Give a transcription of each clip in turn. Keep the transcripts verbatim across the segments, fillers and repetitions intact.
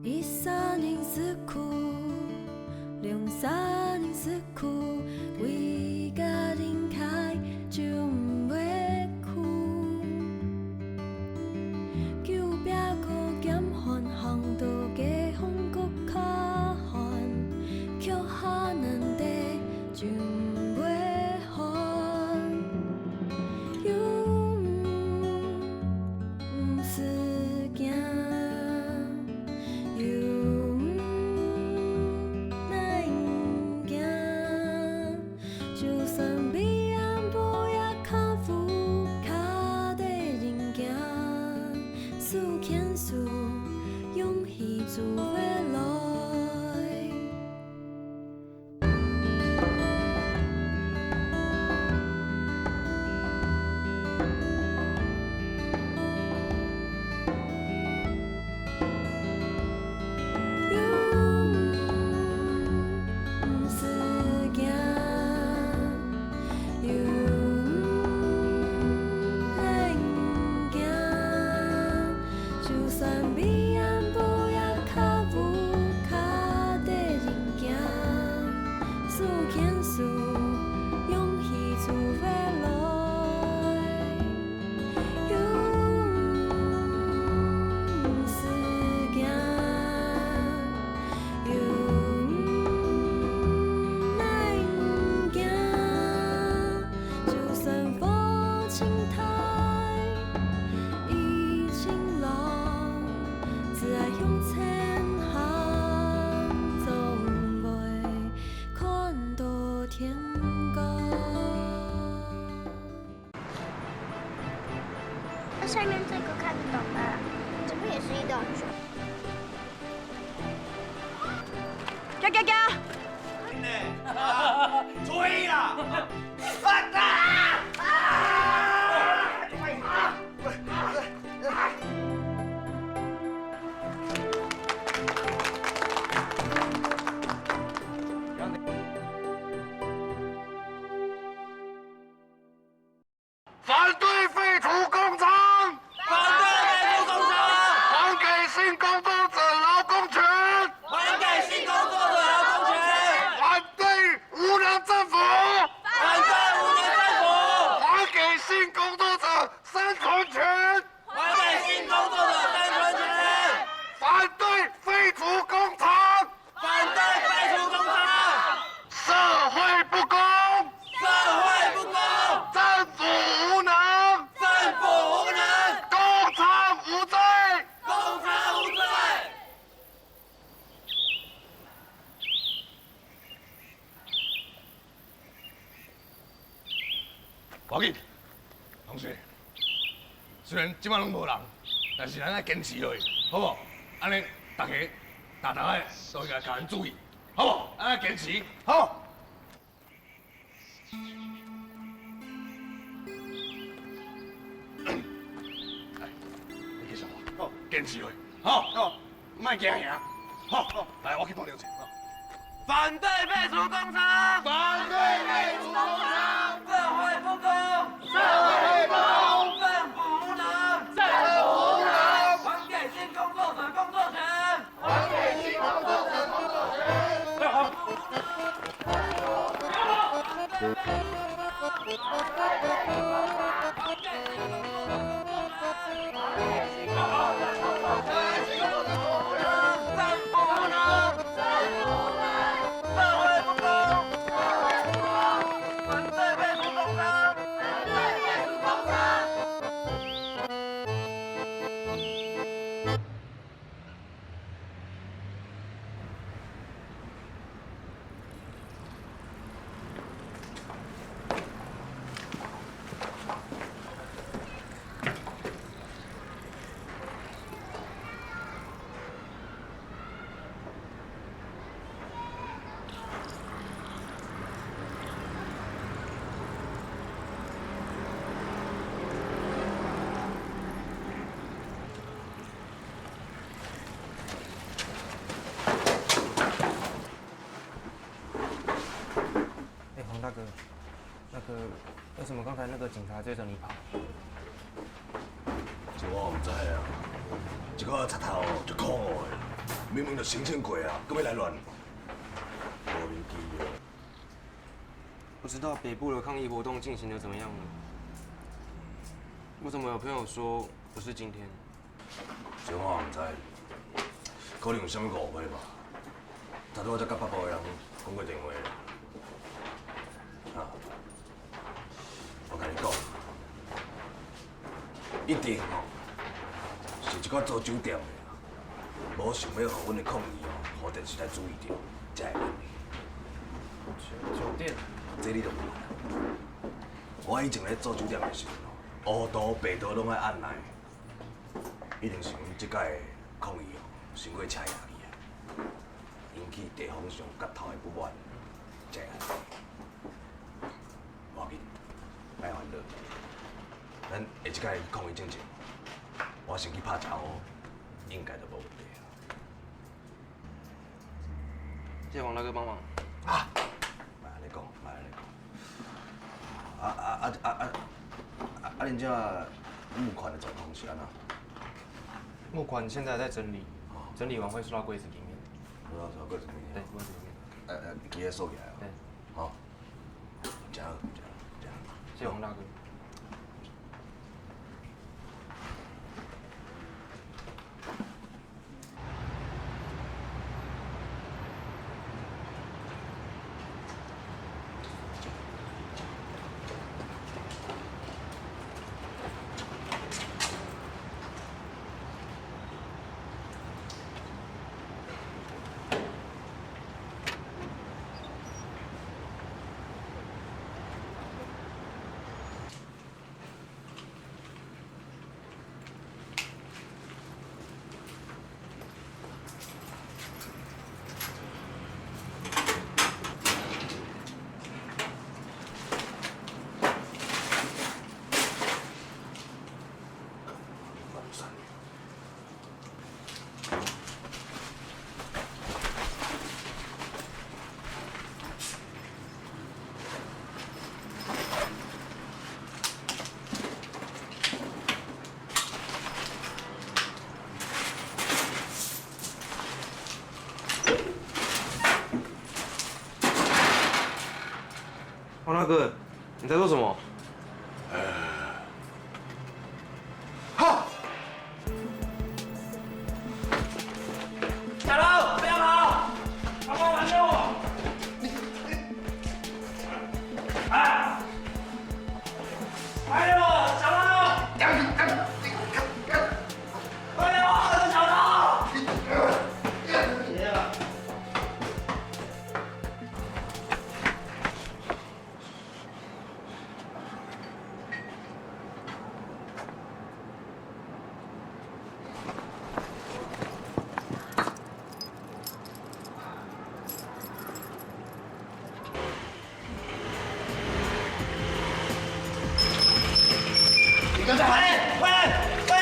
一儕人食苦，兩儕人食苦，為家庭開就毋會苦。久壁過兼寒，行到街風骨較寒，腳下難得就毋會寒。有毋使驚， 有毋難驚，就算彼暗晡夜較烏，較得人驚，手牽手，勇氣就會來。 有毋使驚，有毋免驚，就算彼暗晡夜較烏，較得人驚，手牽手，勇氣就會來。 有毋使驚，有毋難驚，就算風盡大，雨盡浪，只愛向前行，總會看到天光。 那下面這個看得懂嗎？怎麼也是一道題？行行行！追啦！啊！啊！反對廢除工廠！反對廢除工廠！團結性工作者勞工權！團結性工作者勞工權！反對無能政府！反對無能政府！團結性工作者生存權！團結性工作者生存權！反對廢除工廠！ 反對廢除工廠！社會不公！社會不公！政府無能！政府無能！工廠無罪！工廠無罪！無要緊，同學，雖然這擺攏無人，但是咱愛堅持落去，好無？按呢大家，大大个都應該共咱注意，好無？咱愛堅持，好。來，你繼續，好，堅持落去，好。好。 莫驚嚇。好，好，來，我去幫你一下。反對廢除工廠！反對廢除工廠！社會不公！社會不公！政府無能！政府無能！團結性工作者工作權！團結性工作者工作權！好。哎，黃大哥，那個，為什麼剛才那個警察追著你跑？這我毋知啊，這个賊頭就可惡的。明明就申請過啊，閣欲來亂。無理由。不知道北部的抗議活動進行得怎麼樣了？我怎麼有朋友說不是今天？ 這我毋知，可能有啥物誤會吧。頭拄仔才佮北部的人講過電話啦。啊，我共你講，一定吼，是這个做酒店的啦，無想欲予阮的抗議吼，予電視台注意著，才會按呢。酒，酒店？這你就毋知啦。我以前咧做酒店的時陣吼，烏道白道攏愛按呢。 一定是阮這屆的抗議吼，傷過車贏去啊，引起地方上角頭的不滿，才會按呢。無要緊，莫煩惱。咱下一屆抗議進前，我先去拍招呼，應該就無問題啊。 謝謝王大哥幫忙。啊，莫按呢講，莫按呢講。啊啊啊啊啊！啊，恁遮募款的狀況是按怎？募款現在在整理，哦。整理完會收到櫃子裡面。收到，收到櫃子裡面。對，櫃子裡面。呃呃，你直接收起來哦。對。好。真好，真好，真好。謝謝王大哥。 王大哥，你在做什么？哈！小偷，不要跑！快快还给我！啊！还给我，小偷！快给我，小偷！ 你跟在，喂，喂，喂！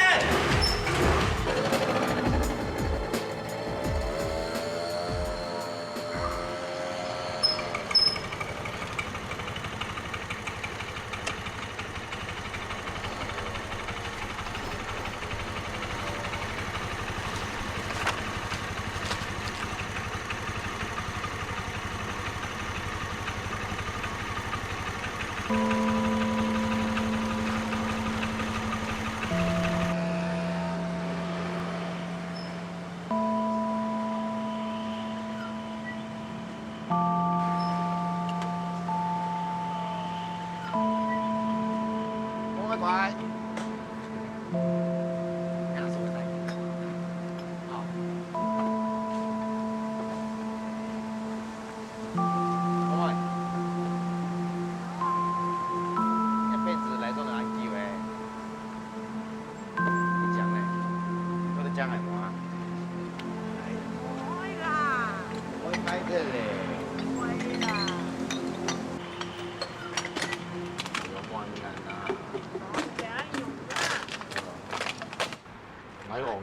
乖乖。好。喂。一輩子來做人恁久欸。 你講咧，我都講个無啊？會啦。會歹勢咧。會啦。有半年啊。哦，這樣有啦。哪有用？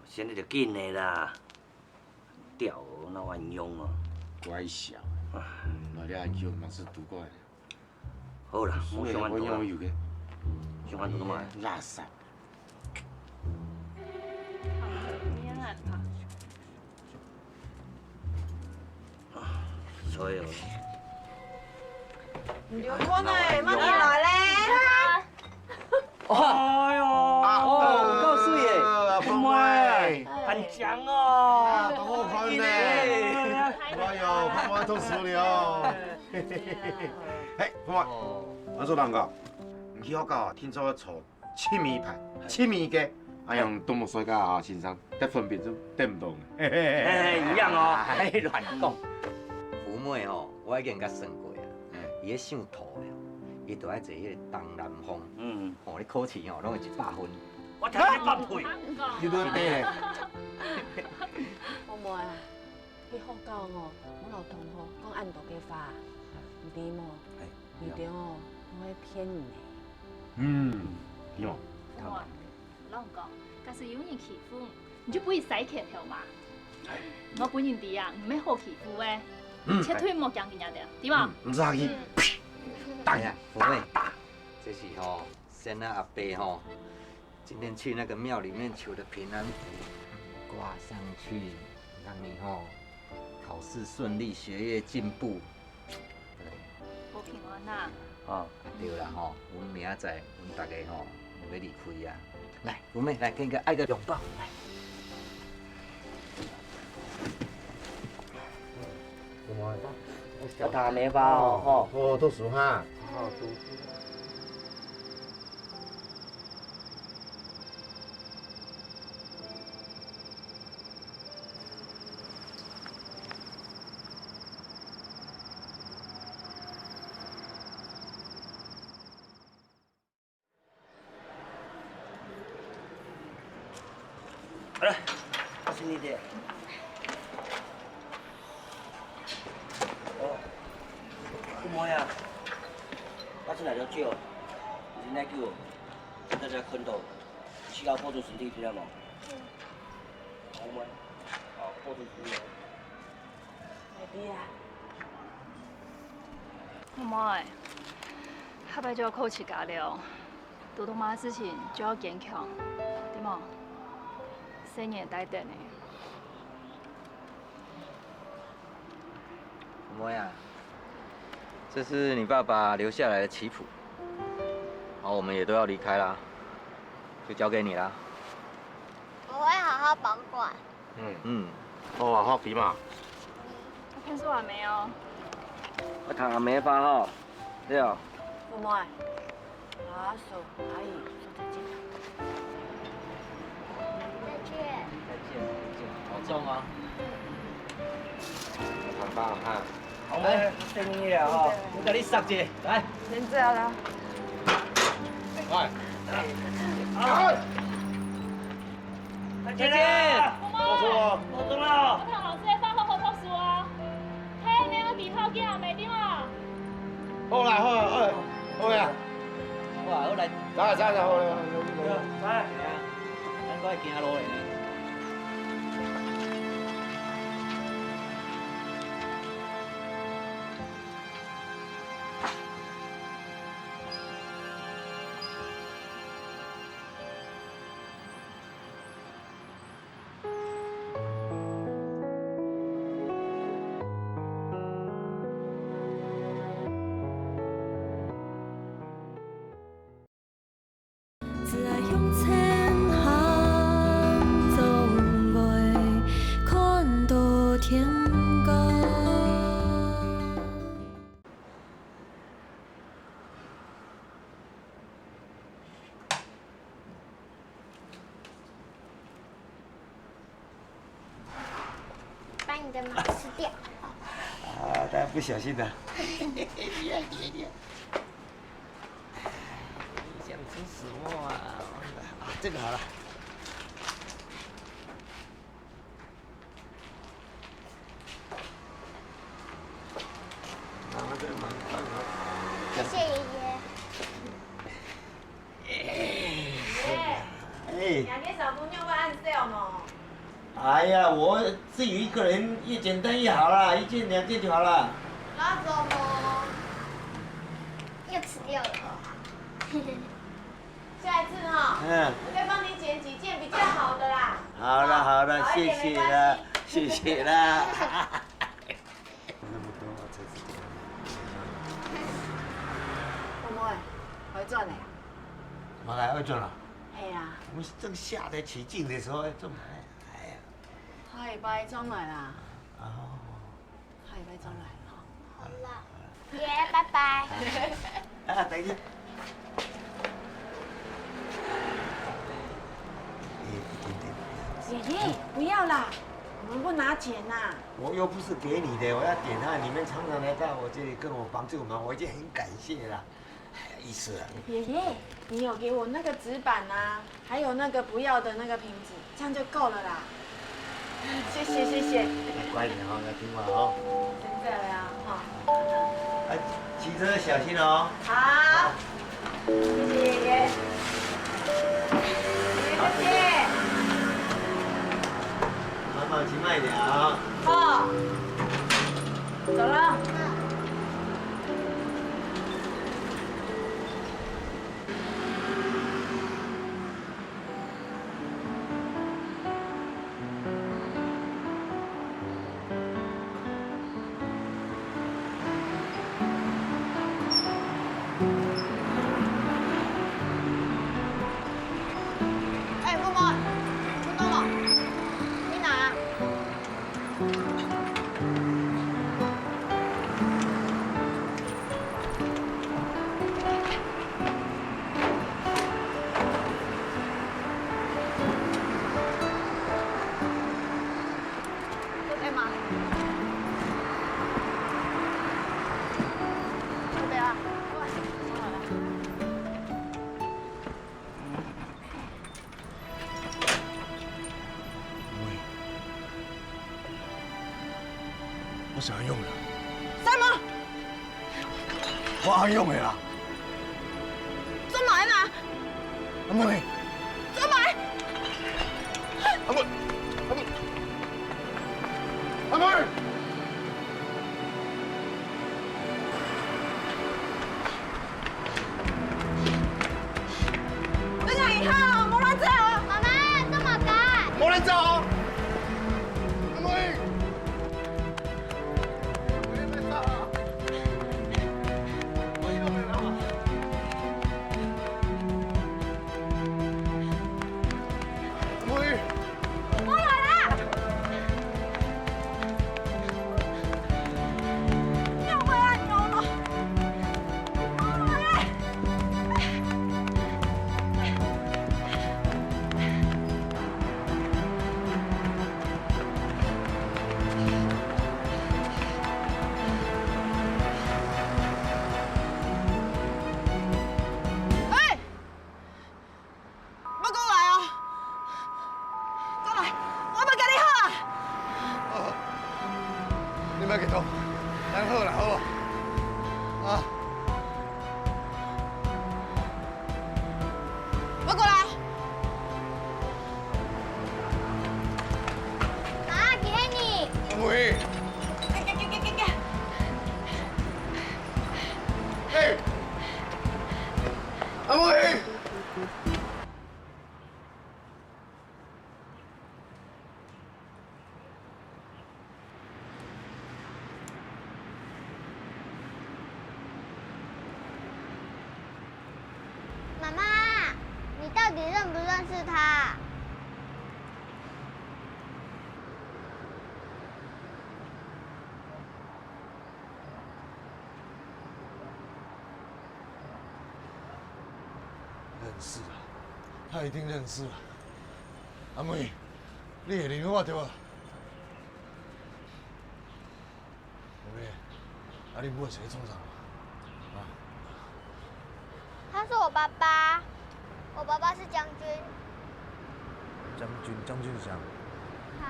現在就緊个啦，吊哪會用哦？乖小，嗯，那你還用，嘛是拄過來。好啦，莫想恁多啦，有个，想恁多做麼个？垃圾。 所以哦，毋著，我呢，媽咪來咧。哎喲，哦，有夠媠耶！阿鳳妹，很強哦，啊，當好看呢。哎喲，鳳妹讀書了。嘿，鳳妹，我做人講，你去學校啊，聽說坐 七米牌，七米个，哎呀，都無睡覺啊，先生，得分辨就得毋到。嘿嘿，一樣哦，哎，亂講。鳳妹吼，我已經甲算過啊，嗯。伊个相圖了，伊都愛坐迄个東南風。嗯。吼，你考試吼，攏會一百分。我聽你放屁。你都白咧。鳳妹啊，去學校吼，莫摎同學講恁多个話，你知無？哎，有的哦，攏會騙人个。嗯，有。鳳妹， 摎你講，假使有人欺負你，你就分佢使拳頭嘛。哎。我分人知啊，你毋係好欺負个，嗯，絕對莫驚佢个，對吧？嗯，毋使客氣。嗯。打呀，鳳妹，這是吼，仙仔阿伯吼，今天去那個廟裡面求的平安符，掛上去，讓你吼，考試順利，學業進步。 無平安啊。哦。啊，對啦吼，阮明仔載，阮大家吼，就愛離開啊。來，鳳妹，來，跟你愛个擁抱，來。要打梅花哦，吼。哦，讀書哈。好好讀書。 來，我請你的。哦，鳳妹啊，我請來了酒，你真耐久，在這看到，需要保重身體，聽到無？嗯。好，鳳妹，好，保重身體哦。 妹啊。妹妹，下擺就要靠自家了，遇到麼个事情就要堅強，對無？細人會帶等你。妹啊，這是你爸爸留下來的棋譜，好，我們也都要離開啦，就交給你啦。我會好好保管。 嗯。嗯。好啊，好，皮嘛。我看書還沒有。我談還沒發哈，對啊。妹妹，阿叔、阿姨說再見。再見。再見，再見，保重啊。很棒哈。 好，來，等你了吼，我甲你殺一个，來。先這樣啦。來。啊！再見。再見。無錯哦。無錯啦。我同老師的話好好讀書哦。嘿，你有底好見阿妹對嗎？好啦，好啦，好啦，好啦。哇，好來。來，來，來，好啦，好啦，好啦。來。咱閣愛行路咧呢。 只愛向前行，總會看到天光。 把你的毛吃掉。啊，大家不小心的。想吃什么啊？啊，这个好了。 謝謝爺爺。哎，兩个小朋友會恁笑無？哎呀，我自己一个人越简单越好啦，一件两件就好了。那怎么？又吃掉了哦。下一次哈，嗯。我再帮你捡几件比较好的啦。好了，好了，好一点没关系。谢谢啦，谢谢啦。那么多，这是……妹妹，回转了呀？嘛来回转了？嘿啊。我们是正下得起劲的时候，这么……哎呀。下礼拜转来啦。哦。下礼拜转来，吼。好了，姐，拜拜。啊，等一下。姐姐，不要啦，我们不拿钱呐。我又不是给你的，我要点它。你们常常来到我这里跟我帮助忙，我已经很感谢了。 意思啊。爷爷，你有给我那个纸板啊，还有那个不要的那个瓶子，这样就够了啦。谢谢，谢谢。乖点哦，要听话哦。现在了呀，哈。哎，骑车小心哦。好，谢谢爷爷。爷爷再见。慢慢骑慢一点啊。好，走了。 哎，默默，你看到没？你拿。 喂，我想要用了。什么？我想要用的啦。做么啦？阿妹。做么？阿妹，阿妹，阿妹。 等一下，無亂走哦。媽媽，做麼个？無亂走哦。阿妹。阿妹。 過來啦！你有會按呢咯？過來！哎！ 莫過來哦！過來，我欲佮你好啊！哦，你莫激動，咱好啦，好無？啊！莫過來！啊，今仔日！阿妹！行行行行行行！嘿！阿妹！ 媽媽，你到底認不認識他？ 認識啊，他一定認識啊。阿妹，你會認我對無？妹妹，啊，你毋會是咧創啥？啊？他是我爸爸，我爸爸是將軍。將軍，將軍是啥？他。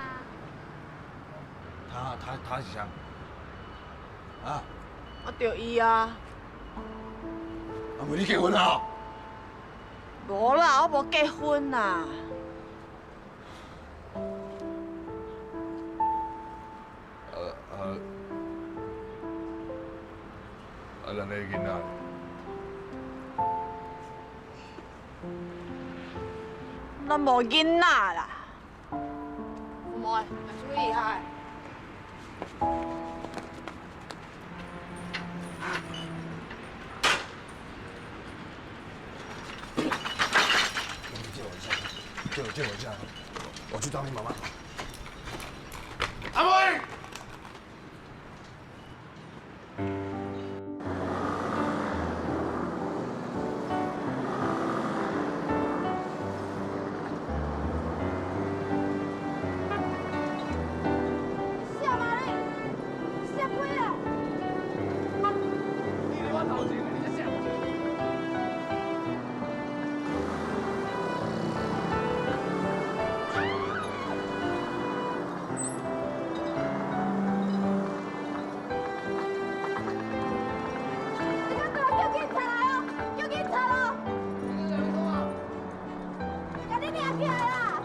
他，他，他是啥？啊？啊，就伊啊。阿妹，你結婚啊？無啦，我無結婚啦。咱个囡仔。咱無囡仔啦。 妹，還真厲害。借我一下，借我，借我一下，我去找你妈妈。阿妹！ 你較大，叫警察來哦！叫警察哦！共你掠起來啦！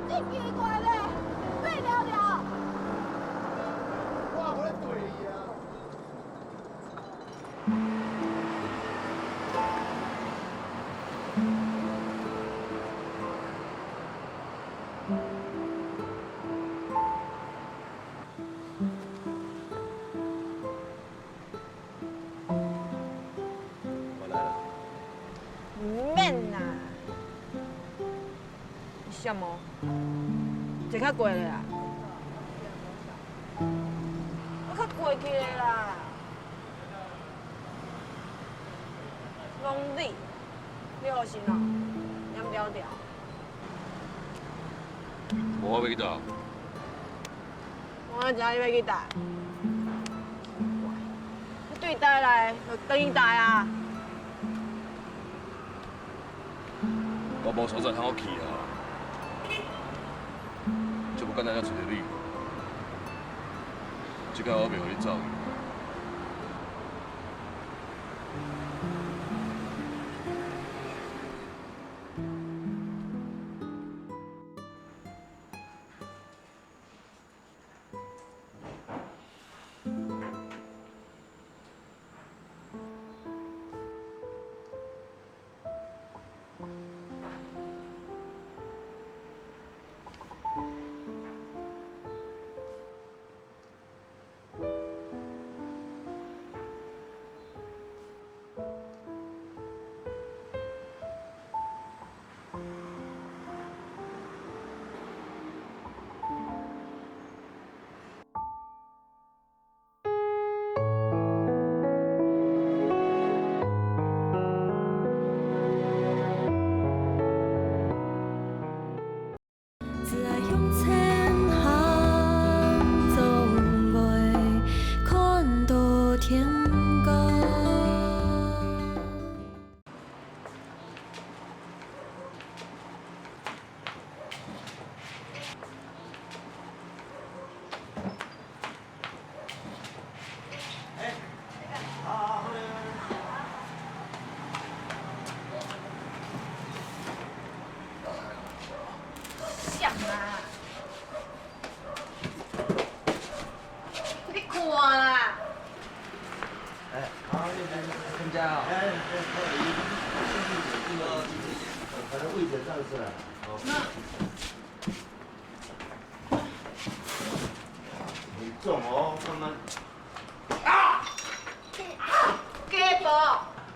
真奇怪咧，袂了了！我無咧對你啊！ 我來了。毋免啦，你笑無？這較過了啦。我較過去了啦。攏你，你好心哦，黏牢牢。無，我欲去佗？ 我哪知你欲去佗？你對佗來，就等於佗啊！我無所在通好去啊，就無簡單就揣著你。這擺我袂予你走去。 只愛向前行，總會看到天光。 想啊！你看啦！哎，好，你看一下啊。哎，哎，不好意思，他的位置上是了。哦。那 很重哦，慢慢。啊！啊！给我。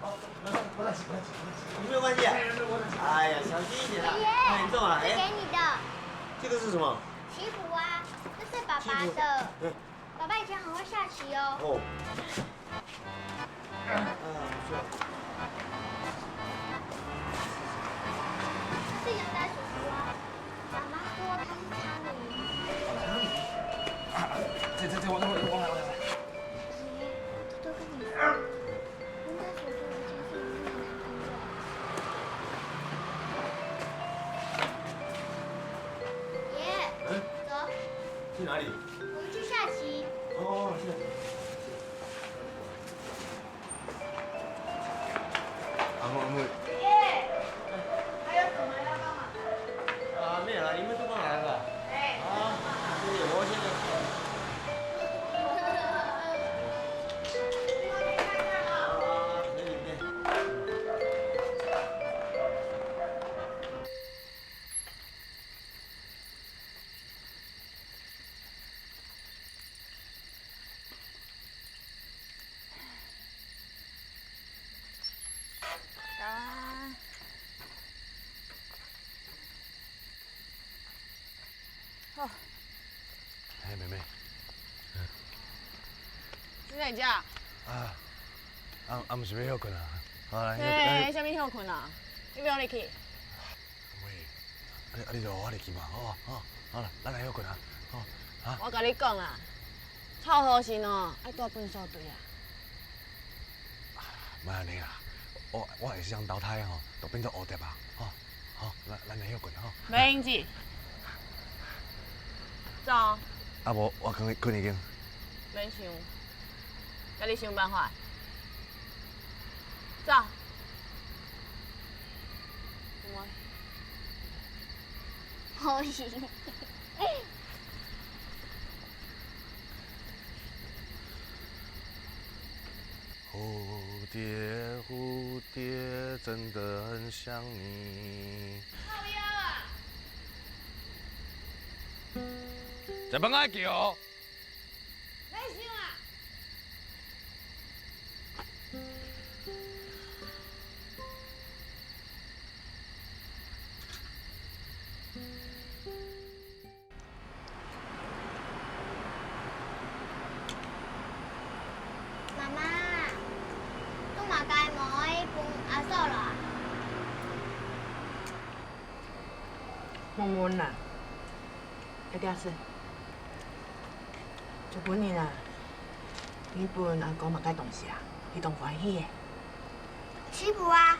哦，没关系，没关系，没关系。有没有关系啊？没有，没有关系。哎呀，小心一点啦，爷爷，太严重了，哎。这给你的。这个是什么？棋谱啊，这是爸爸的。棋谱。嗯。爸爸以前很会下棋哦。哦。 这个应该叔叔啊，妈妈说他是他的名字。这，这，这，我，我，我来，我来，我来。偷偷跟你说，应该叔叔以前是妈妈的男朋友。爷，嗯？走。去哪里？我们去下棋。哦，下棋。姐。啊，啊，啊，毋是欲歇睏啊？好，來，嘿，來。啥物歇睏啊？你欲佇咧去？喂，啊你，啊你就我入去嘛，好，好，好啦，咱來歇睏啊，好，啊。我共你講啊，臭鼾聲哦，愛蹛分所對啊。莫按呢啦，我，我會想投胎吼，就變做蝴蝶啊，吼。 好，咱，咱來歇睏吼。無閒志。走。啊無，我睏，睏已經。免想，家己想辦法。走。好。蝴蝶，蝴蝶，真的很想你。靠腰啊！在幫我叫。免想啊！媽媽，做麼个無愛分阿嫂啦？問問啦，愛點勢。做本人啊，你分阿哥麼个東西啊？你當歡喜个。 食補啊，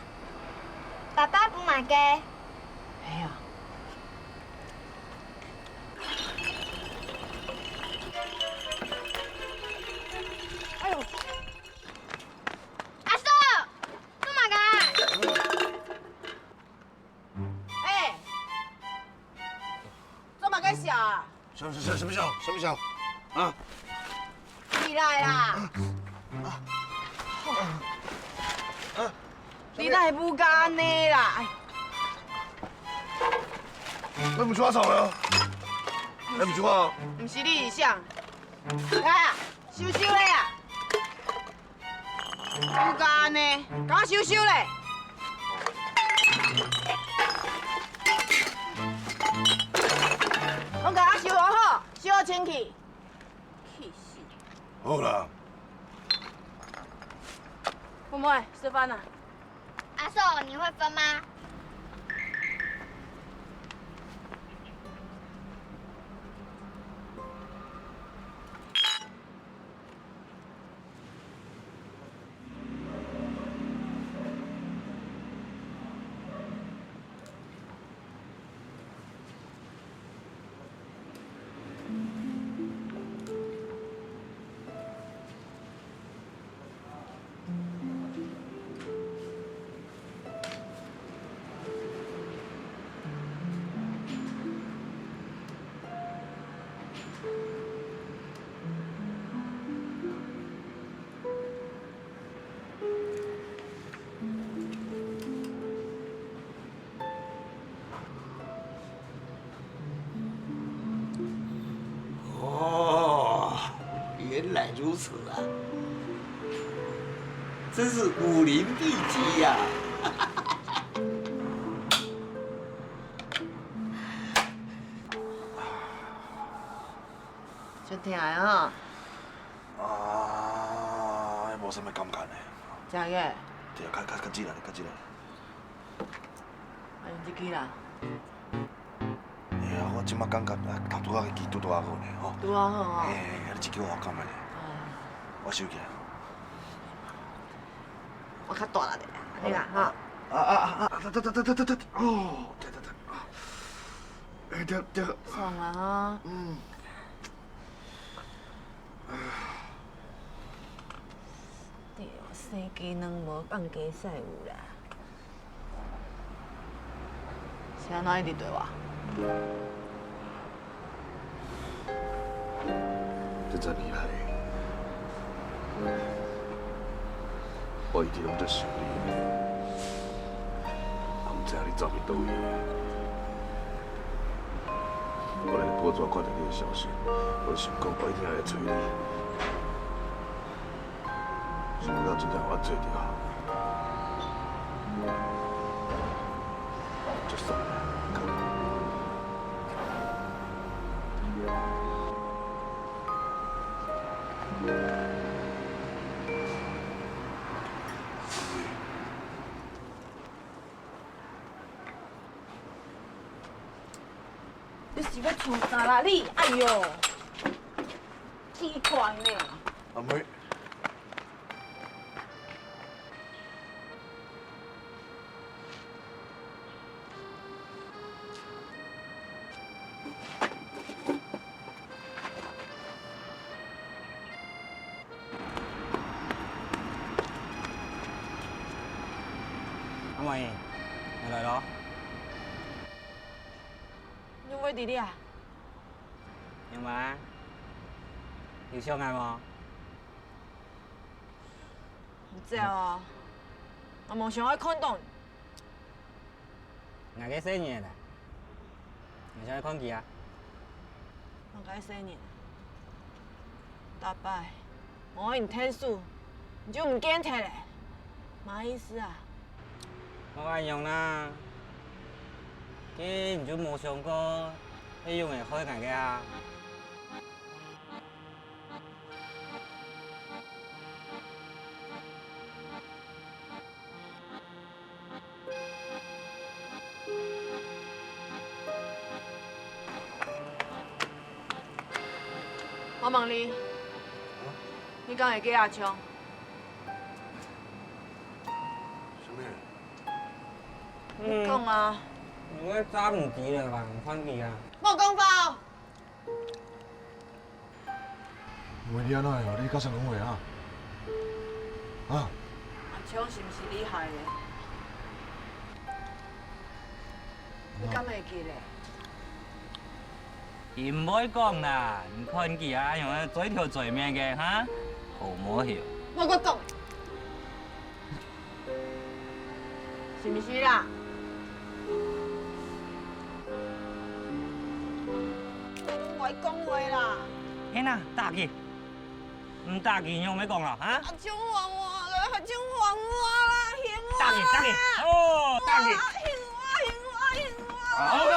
爸爸補麼个？係啊。哎喲，阿嫂，做麼个？哎，做麼个笑啊？ 什麼，什麼，什麼笑？什麼笑？啊？起來啦！啊！你哪會毋敢按呢啦？哎，你毋出來吵了？你毋出來啊？毋是你想，來啊，收收咧啊！ 你敢按呢，共我收收咧！攏共我收好好，收好清氣。氣死！好啦。妹妹，食飯啊！阿嫂，你會分嗎？哦，原來如此啊！真是武林秘籍呀！足疼的吼。啊，無啥物感覺呢。真个？對啊，較，較，較緊來，較緊來。 啊，用這支啦。哎呀，我這馬感覺啊，頭拄仔彼支拄拄仔好呢，吼。拄仔好吼。嘿，嘿，嘿，你這支我感覺呢。哎。我收起來。我較大力咧，按呢啦，吼。啊，啊，啊，啊，得，得，得，哦，得，得，得，啊。哎，得，得。爽啊，吼。嗯。 對，生雞卵無放雞屎有啦。是按怎一直綴我？這陣以來，我一直攏在想你，也毋知你走去佗位。我連報紙看著你的消息，我就想講，我一定愛來揣你。 想毋到真正有法做得到。就算了，看。是要創啥啦你？哎喲，奇怪呢。阿妹。 阿妹，𠊎來咯。你會在這啊？仰般？有想𠊎無？毋知哦，𠊎無想愛看到你。 𠊎个細人仔啦，𠊎想愛看佢啊。𠊎个細人仔，逐擺無你𢯭手，你就毋見忒咧，麼个意思啊？莫恁樣啦，該你就無想過係仰仔害𠊎个啊？ 我問你，你敢會記得阿昌？啥物？你講啊！𠊎早毋記得啦，毋還佢啊！莫講話哦！ 喂，你按怎樣？你佮誰講話啊？啊？阿昌是毋是厲害个？你敢會記咧？佢毋會講啦，你看佢啊，仰仔嘴頭嘴面个哈，好無效。莫閣講。 是毋是啦？莫講話啦！係啊，打佢！毋打佢，仰會講啦，哈？阿昌還我啦，阿昌還我啦，還我啦！打佢，打佢！哦，打佢！還我，還我，還我！好了。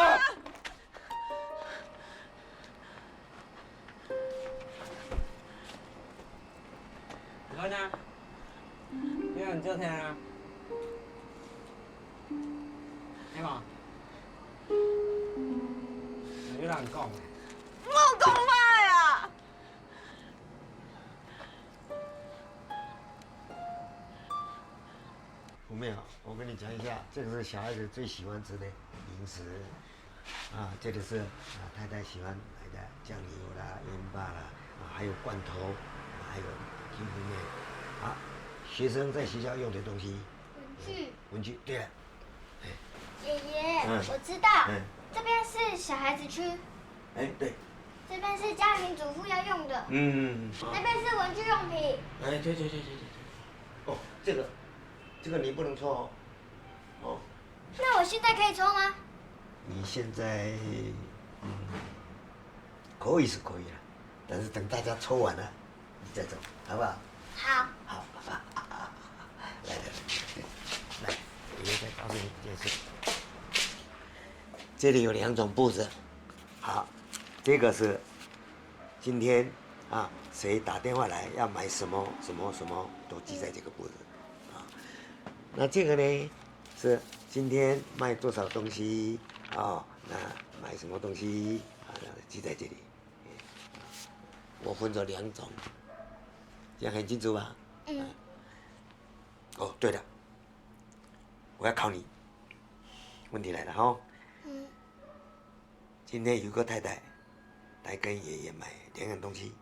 你看啊，你看你就聽啊，係無？你就讓你講。莫講話啊！ 福妹啊，我跟你講一下，這個是小孩子最喜歡吃的零食。啊，這個是，啊，太太喜歡買的醬油啦、鹽巴啦，啊，還有罐頭，啊，還有金福妹。啊，學生在學校用的東西。文具。文具，對了。哎。爺爺，嗯。我知道，嗯。這邊是小孩子區。哎，對。這邊是家庭主婦要用的。嗯，嗯，嗯。那邊是文具用品。哎，對，對，對。哦，這個 這個你不能抽哦。哦。那我現在可以抽嗎？你現在，嗯，可以是可以了，但是等大家抽完了，你再抽，好不好？好。好，來來來，來，我再告訴你一件事，這裡有兩種簿子，好，這個是今天啊，誰打電話來要買什麼什麼什麼，都記在這個簿子。 啊，那這個呢，是今天賣多少東西，哦，那買什麼東西，啊，記在這裡。我分做兩種，這樣很清楚吧？嗯。哦，對了，我要考你，問題來了哈。嗯。 今天有個太太來跟爺爺買兩樣東西，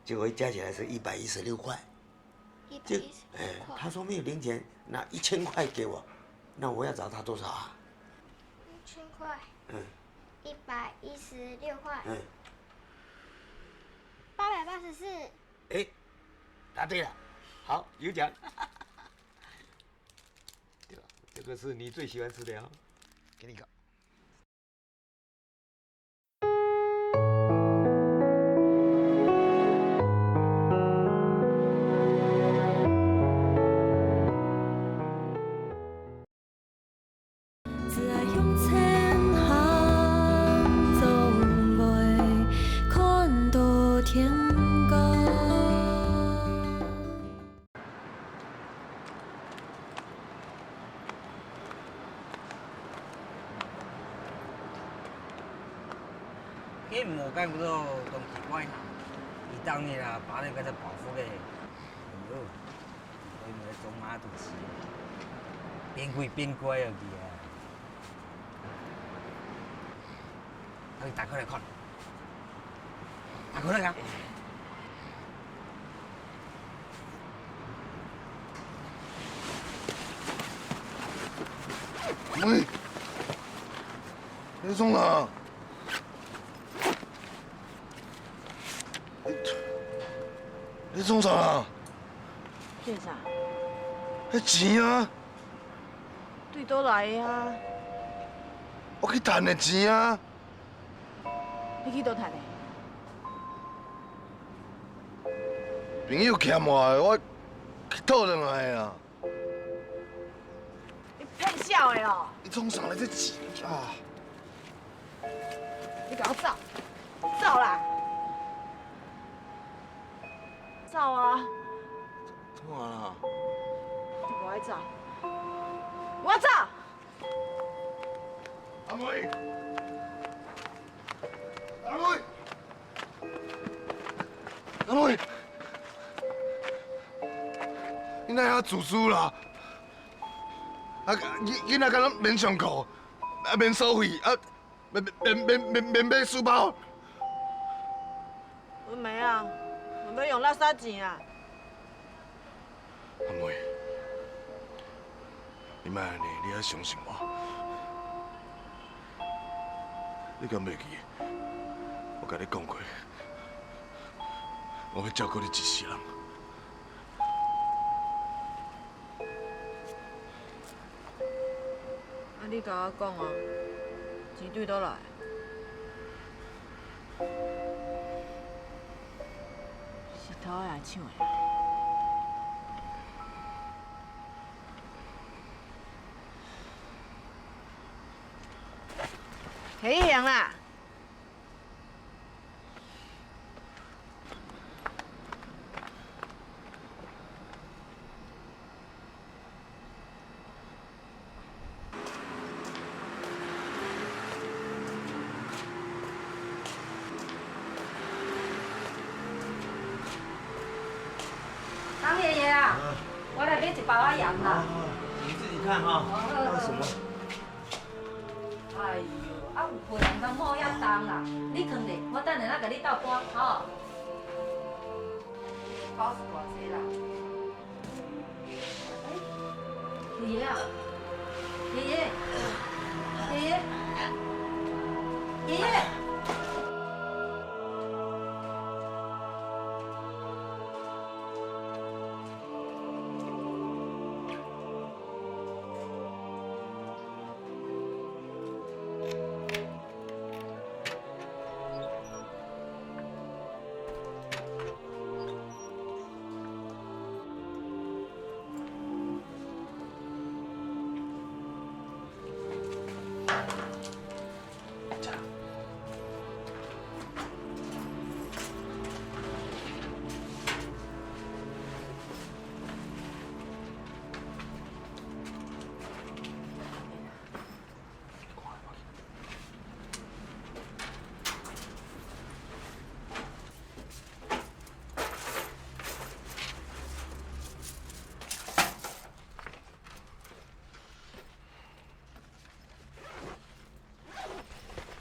結果一加起來是一百一十六塊。一百一十六塊。就，哎，她說沒有零錢，拿一千塊給我，那我要找她多少啊？一千塊。嗯。一百一十六塊。嗯。八百八十四。哎，答對了，好，有獎。對吧？這個是你最喜歡吃的哦，給你一個。你無感覺到當奇怪哈？佢當日啊，把你該隻包袱个，哎喲，所以你个中馬肚臍，變鬼變怪啊佢啊！啊，你打開來看，打開來看。喂，你創啥？ 你創啥啊？做啥？迄錢啊！對倒來个啊？我去趁个錢啊！你去倒趁个？朋友欠我个，我去討轉來个啊！你騙痟个哦！你創啥來這錢啊？ 你給我走，走啦！走啊！怎麼啦？你給我走！我走！阿妹！阿妹！阿妹！你哪會遐自私啦？啊，囡，囡仔敢若免上課，啊，免所費，啊， 免，免，免，免，免買書包。阮無啊，阮欲用垃圾錢啊。阿妹，你莫按呢，你愛相信我。你敢袂記？我甲你講過，我欲照顧你一世人。 啊，你甲我講啊，錢對佗來？是偷个抑搶个啊？提去還啦！ 张爷爷啊，啊。我來買一包仔鹽啦。啊，你自己看哈，好，好，好。要什么？哎呦，啊，有貨人敢無遐重啦？你囥咧，我等下仔甲你鬥搬，吼。包是偌濟啦？ 哎，爷爷啊，爷爷，爷爷，爷爷。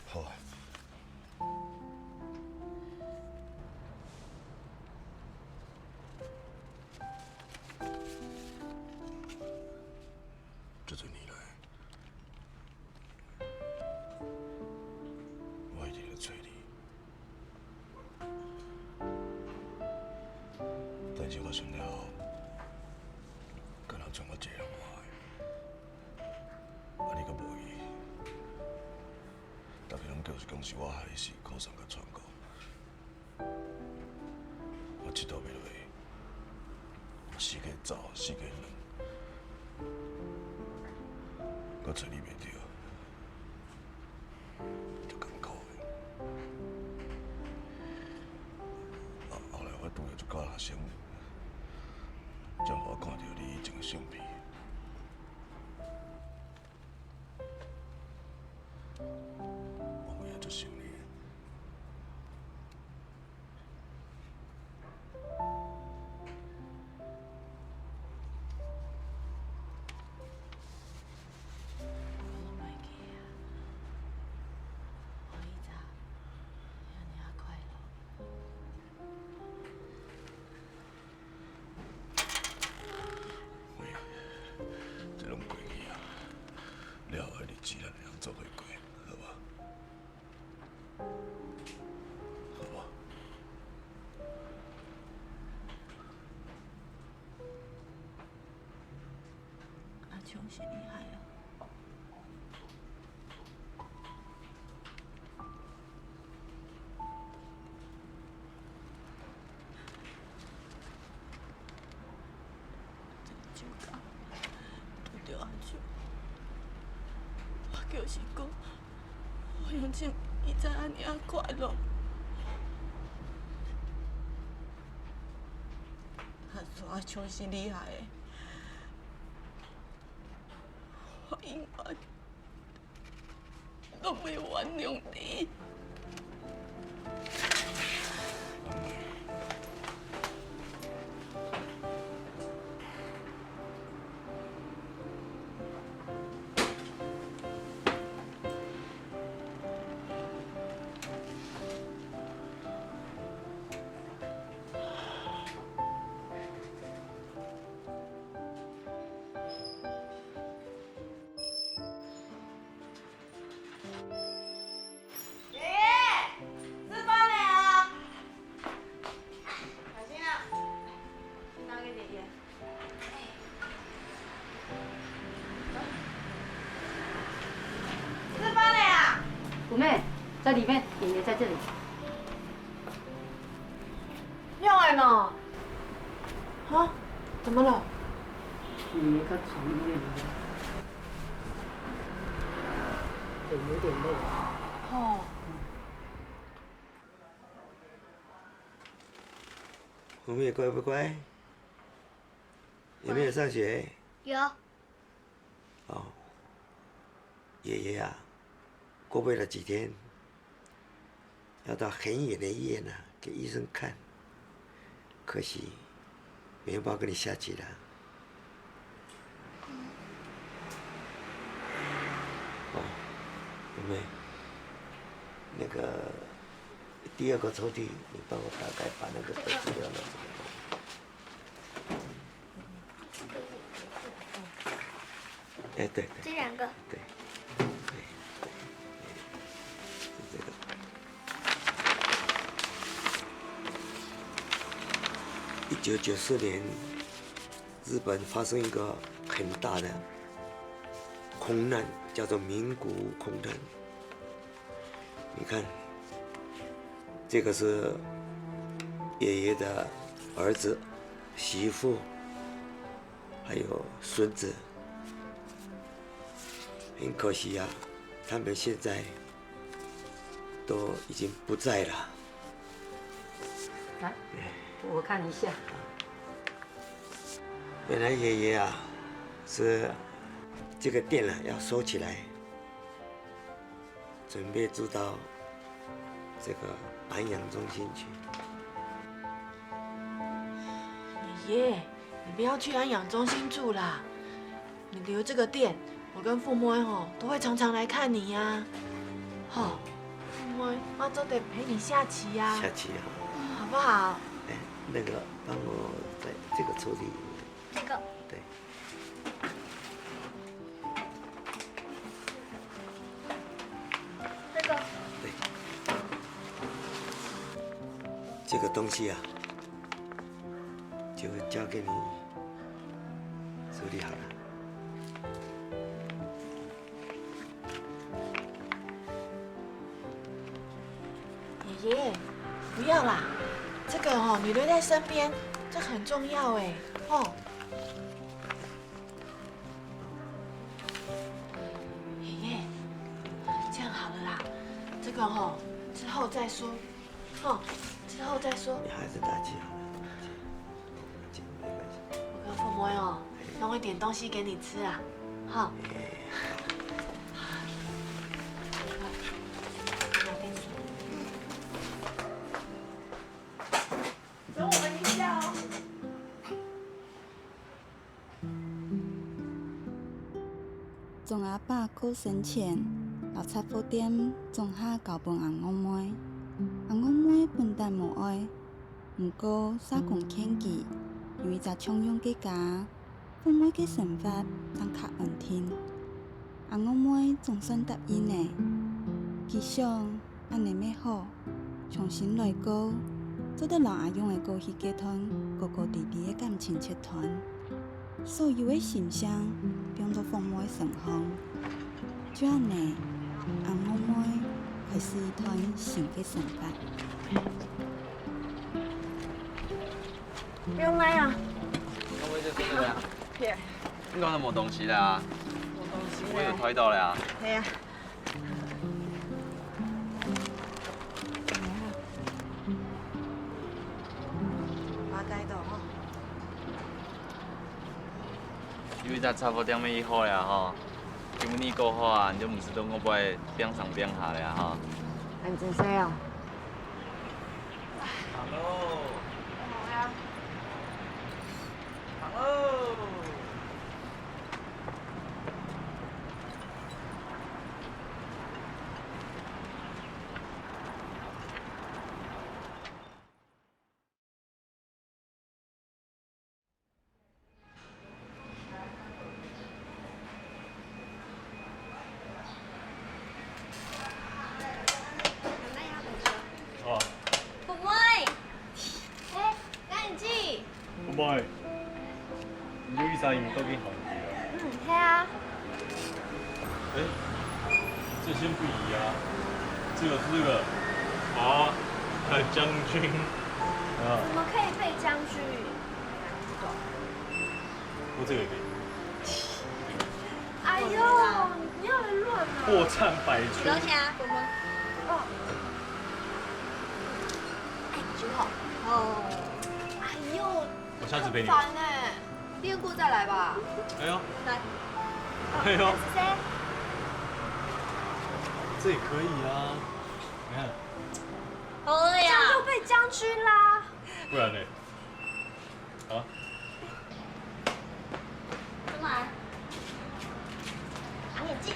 好啊。遮濟年來，我一直咧揣你。 但是我想了後，敢若賰我一个人活的。啊，你閣無去，逐家攏叫是講是我害死柯桑佮川哥。我一刀袂落去，我四界走，四界軁，閣揣你袂著。 足艱苦的。啊，後來我拄著一寡學生，才予我看著你以前的相片。我為著足想你的。恭喜你害啊！就講，拄著阿舅，我叫是講，我用盡以前恁樣快樂，他煞傷心厲害的。 我永遠都袂原諒你。爷爷，食飯了啊！小心啊！拿給爷爷。吃饭了啊！五妹，在裡面，爷爷在這裡。 用的呢？啊？怎麼了？你們較重一點，有點累。哦。紅妹乖不乖？有沒有上學？有。 哦，爺爺啊，過不了幾天，要到很遠的醫院啊，給醫生看。可惜，沒有辦法跟你下棋了。哦，妹妹，那個第二個抽屜，你幫我打開，把那個資料拿出來。 哎，對，對，這兩個。對，對，對，是這個。一九九四年，日本發生一個很大的空難，叫做名古屋空難。 你看，這個是爺爺的兒子、媳婦，還有孫子。很可惜啊，他們現在都已經不在了。來，我看一下。原來爺爺啊，是這個店啊，要收起來。 準備住到這個安養中心去。爺爺，你不要去安養中心住啦，你留這個店，我跟富妹吼都會常常來看你呀。吼，富妹，我做得陪你下棋呀，下棋啊。好不好？哎，那個，幫我在這個抽屜裡面。這個。對。 這個。對。這個東西啊，就交給你處理好了。 爺爺，不要啦，這個哦，你留在身邊，這很重要哎，哦。爺爺，這樣好了啦，這個哦，之後再說，哦，之後再說。你還是打棋好了，打棋，打棋，沒關係。我跟富妹哦，弄一點東西給你吃啊，哈。 等我們一下哦。鍾阿爸過身前，摎雜貨店總下交分阿戇妹。阿戇妹本旦無愛，毋過社工勸佢，有一隻共樣个家， 富妹个生活正較安定。阿戇妹總算答應了。佢想，恁呢乜好，重新來過，做得摎阿勇仔過去該段哥哥弟弟个感情切斷。所有个心聲放到服務个身項。就恁呢，阿五妹開始一段新个生活。不用來啊。那我就坐這啊。對。你剛才沒東西了啊？沒東西了。我有推到了啊。對啊。 因為在雜貨店乜好了吼，今晡日過後啊，你就毋使在外背拚上拚下了吼。恁仔細哦。Hello。Hello。 哦。妹妹，欸，恁仔細。妹妹，你有一隻音樂都已經好聽了。嗯，係啊。欸，這些不一樣啊。這個是這個。啊，還有將軍。啊。怎麼可以配將軍？我這個也可以。 哎呦，你不要亂啊！破產百出。多少錢啊？哦。哎，九號。哦。哎呦，我下次陪你。很煩欸，練過再來吧。哎呦。來。哎呦。是誰？這也可以啊，你看。好了呀。這樣就被將軍啦。不然呢？ 好。怎麼來？拿眼鏡，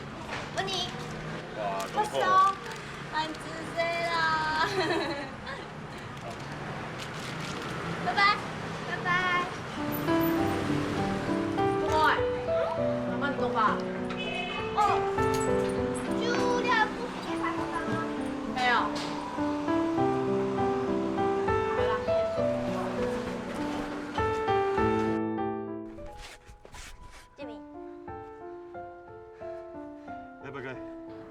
問你。哇，不熟，蠻仔細啦。拜拜。拜拜。怎麼？慢慢走吧。哦，就這樣不行，才不剛剛。沒有。好啦，結束。 Jimmy。來，拜拜。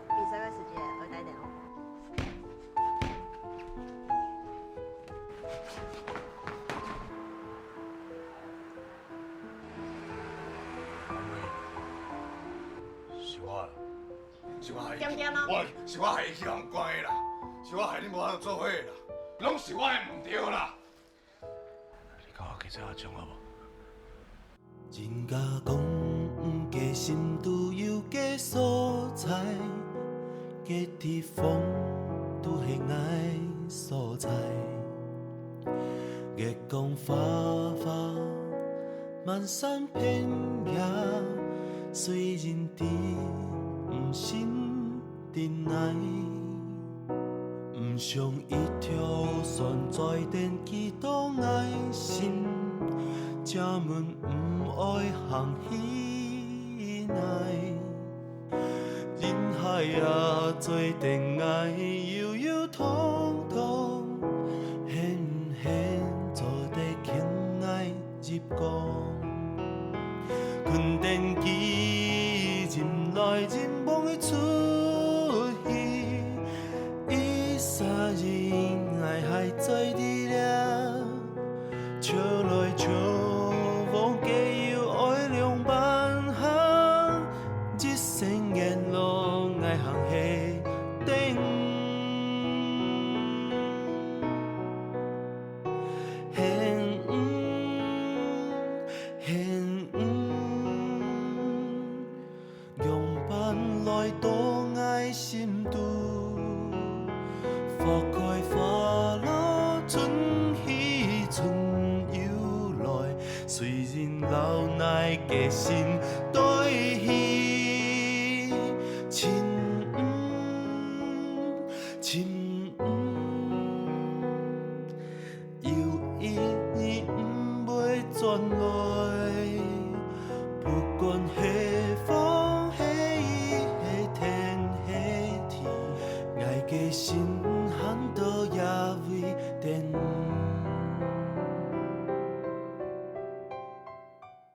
比賽个時節，愛帶電話。阿妹，是我啦。是我害你，恬恬啊。我，是我害你去予人關的啦。是我害你無法度做伙的啦。攏是我的毋著啦。 你共我去做阿忠好無？人家講，嗯，个心肚有个所在，个地方都係𠊎所在。月光花花，滿山遍野，雖然知毋信 定來。毋想一條船載等幾多愛心，正門毋愛行起來。人海啊，載等𠊎悠悠通通，遠遠做得牽𠊎 入港。困等佢，人來人往个出去，一儕人𠊎還在這，笑來笑往个又愛兩半行，一生沿路𠊎行係等。 幸運，幸運，仰般來到𠊎心肚。花開花落，春去春又來，雖然老，𠊎个心對佢，親，親。 有一日毋會轉來，不管係風係雨係天係地，𠊎个心